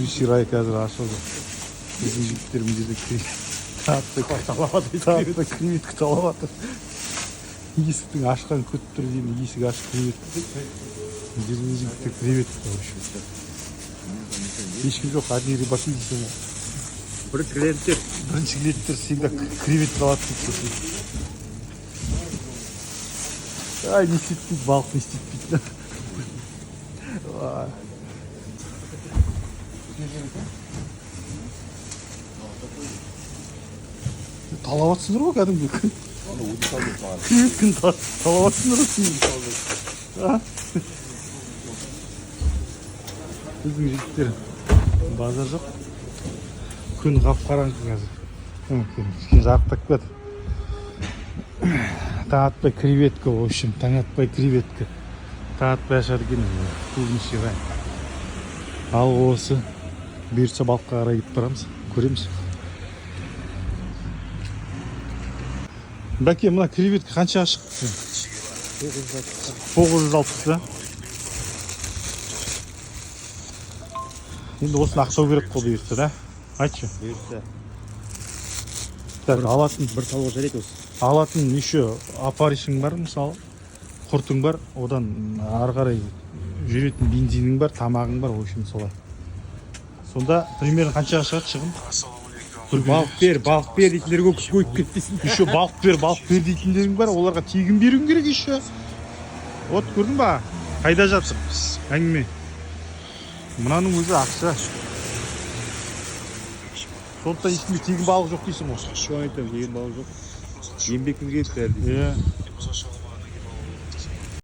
Рай қазір ашылды. Біздің жігіттер мына жерде таң атпай креветка талап жатыр. Есіктің ашқанын күтіп тұр деймін, есік ашық, креветка. Мына жерде жігіттер креветка, в общем. Ешкім жоқ, одни рыбаки дейсің ғой. Бір клиенттер. Бірінші клиенттер всегда креветка алады дейді сосын. Ай, не істетпейді, балық не істетпейді. Ай. Талап жатсыңдар ғой кәдімгі. Креветканы талап жатсыңдар ғой сендер. А? Біздің жігіттер, базар жоқ. Күн қап қараңғы қазір. Кішкене жарықтап кетті. Таң атпай креветка, в общем, таң атпай креветка. Таң атпай ашады екен клубничный рай. Ал осы бұйыртса, балыққа қарай кетіп барамыз, көреміз. Бәке, мына креветка қанша шықты? 960 да. Енді осыны ақтау керек қой бұйыртса, да? Айтшы. Бұйыртса. Так, алатын Бір салуға жарайды осы. Алатын еще опарышың бар, мысалы, құртың бар, одан ары қарай жүретін бензинің бар, тамағың бар, в общем, солай. Сонда примерно қаншаға шығады шығын? Бір Балық бер, балық бер дейтіндер көбейіп кетпесін. Еще балық бер, балық бер дейтіндерің бар, оларға тегін беруің керек еще. Вот көрдің ба, қайда жатыр әңгіме? Мынаның өзі ақша. Сондықтан ешкімге тегін балық жоқ дейсің ғой. Соны айтамын, деген балық жоқ. Еңбекіміз кетті бәрі дейсің. Иә.